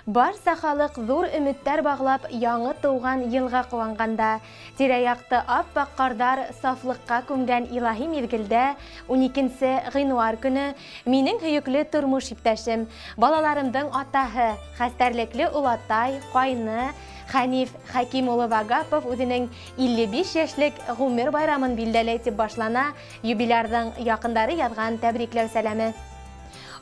Барса халыҡ ҙур өмөттәр бағлап яңы тыуған йылға ҡыуанғанда, тирә-яҡты ап-аҡ ҡарҙар сафлыҡҡа күмгән илаһи миҙгелдә, 12 ғинуар көнө минең һөйөклө тормош иптәшем, балаларымдың атаһы, хәстәрлекле олатай, ҡайны Хәниф Хәким улы Вагапов үҙенең 55 йәшлек ғүмер байрамын билдәләй, тип башлана юбилярҙың яҡындары яҙған тәбрикләү сәләме.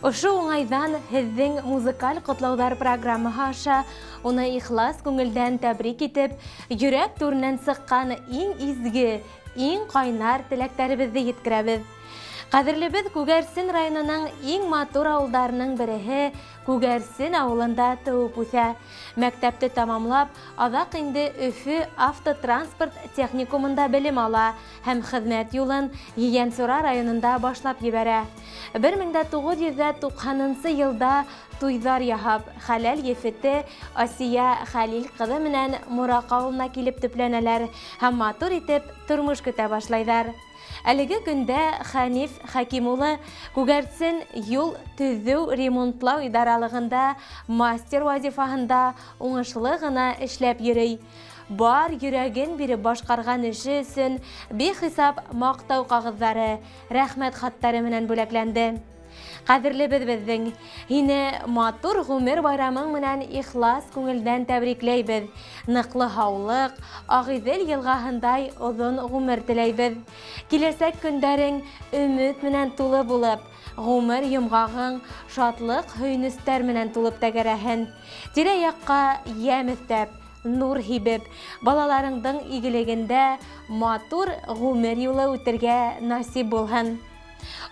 Ошо уңайҙан һеҙҙең музыкаль ҡотлауҙар программаһы аша уны ихлас күңелдән тәбрик итеп, йөрәк түренән сыҡҡан иң изге, иң ҡайнар теләктәребеҙҙе еткерәбеҙ. Ҡәҙерлебеҙ Күгәрсен районының иң матур ауылдарының береһе Күгәрсен ауылында тыуып үҫә. Мәктәпте тамамлап, аҙаҡ инде Өфө автотранспорт техникумында белем ала һәм хеҙмәт юлын Ейәнсура районында башлап ебәрә. 1990 йылда туйҙар яһап, хәләл ефете Асия Хәлил ҡыҙы менән Мораҡ ауылына килеп төпләнәләр һәм матур итеп тормош көтә башлайҙар. Әлеге көндә Хәниф Хәким улы Күгәрсен юл төҙөү ремонтлау идаралығында мастер вазифаһында уңышлы ғына эшләп йөрөй. Бар йөрәген биреп башҡарған эше өсөн бихисап маҡтау ҡағыҙҙары, рәхмәт хаттары менән бүләкләнде. Ҡәҙерлебеҙ беҙҙең, һине матур ғүмер байрамың менән ихлас күңелдән тәбрикләйбеҙ. Ныҡлы һаулыҡ, Ағиҙел йылғаһындай оҙон ғүмер теләйбеҙ. Киләсәк көндәрең өмөт менән тулы булып, ғүмер йомғағың шатлыҡ һөйөнөстәр менән тулып тәгәрәһен. Тирә-яҡҡа йәм өҫтәп, нур һибеп, балаларыңдың игелегендә матур ғүмер юлы үтергә насип булһын.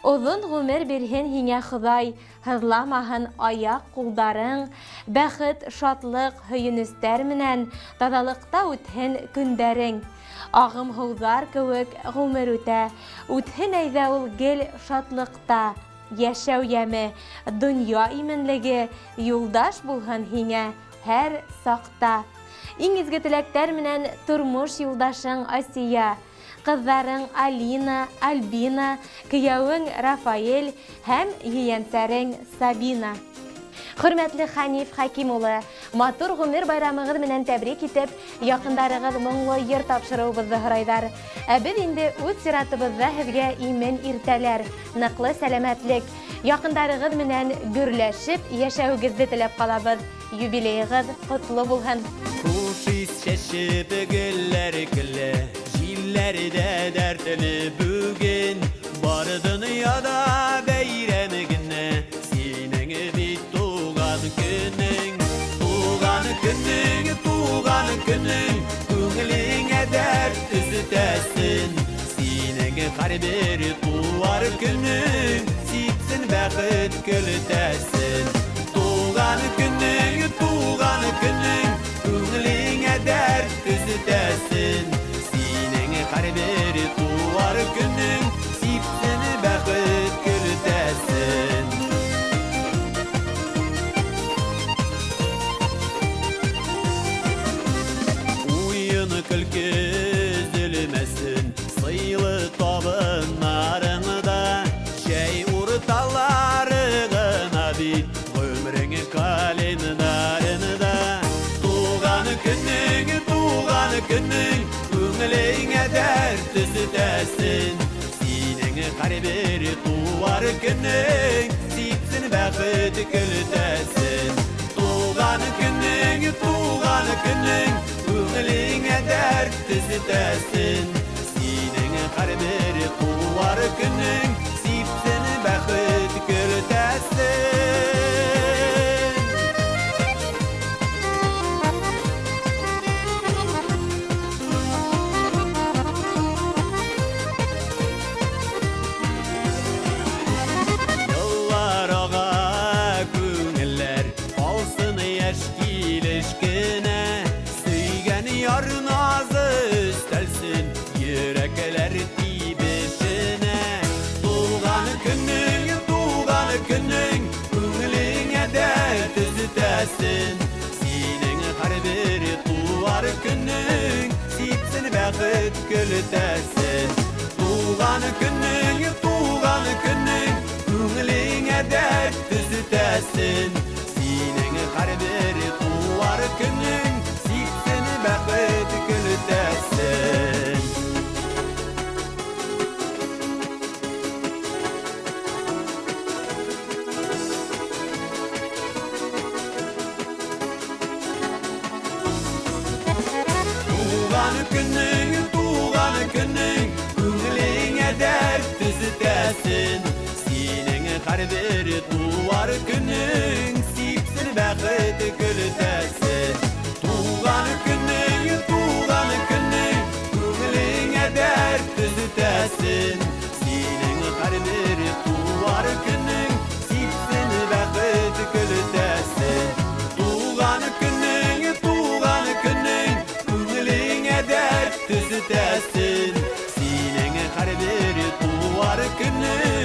Оҙон ғүмер бирһен һиңә Хоҙай, һыҙламаһын аяҡ-ҡулдарың, бәхет, шатлыҡ, һөйөнөстәр менән таҙалыҡта үтһен көндәрең. Ағым һыуҙар кеүек ғүмер үтә, үтһен әйҙә ул гел шатлыҡта. Йәшәү йәме, донъя именлеге юлдаш булһын һиңә һәр саҡта. Иң изге теләктәр менән тормош юлдашың Асия, ҡыҙҙарың Алина, Альбина, кейәүең Рафаэль һәм ейәнсәрең Сабина. Хөрмәтле Хәниф Хәким улы, матур ғүмер байрамығыҙ менән тәбрик итеп, яҡындарығыҙ моңло йыр тапшырыуыбыҙҙы һорайҙар. Ә беҙ инде үҙ сиратыбыҙҙа һеҙгә имен иртәләр, ныҡлы сәләмәтлек, яҡындарығыҙ менән гөрләшеп йәшәүегеҙҙе теләп ҡалабыҙ. Юбилейығыҙ ҡотло булһын. Хуш ис чәчеп гөлләр көлә, җилләр дә дәртле бүген. Бар дөньяда бәйрәм генә, синең бит туган көнең. Туган көнең, туган көнең, күңелеңә дәрт өстәсен. Синең һәрбер туар көнең, сипсен бәхет көлтәсен. Туган көнең, туган көнең, күңелеңә дәрт өстәсен. Синең һәрбер туар көнең, сипсен бәхет көлтәсен. Уйын көлке өзелмәсен, сыйлы табыннарыңда, чәй урталары гына бит, гомерең календарында. Туган көнең, туган көнең, күңелеңә дәрт өстәсен. Синең һәрбер туар көнең, сипсен бәхет көлтәсен. Туган көнең, туган көнең, күңелеңә дәрт өстәсен. Синең һәрбер туар көнең, сипсен бәхет көлтәсен. Еллар ага, күңелләр алсын яшь килеш кенә. Сөйгән яр назы өстәлсен йөрәкләр тибешенә. Туган көнең, туган көнең, күңелеңә дәрт өстәсен. Синең һәрбер туар көнең, сипсен бәхет көлтәсен. Туган көнең, туган көнең, күңелеңә дәрт өстәсен. Синең һәрбер туар көнең сипсен бәхет көлтәсен. Туған көнең, туған көнең, күңелеңә дәрт төзетәсен. Синең һәрбер туар көнең сипсен бәхет көлтәсен. Туған көнең, туған көнең, күңелеңә дәрт төзетәсен. Синең һәрбер туар көнең сипсен бәхет көлтәсен. Туған көнең, туған көнең, күңелеңә дәрт төзетәсен. Синең һәрбер туар көнең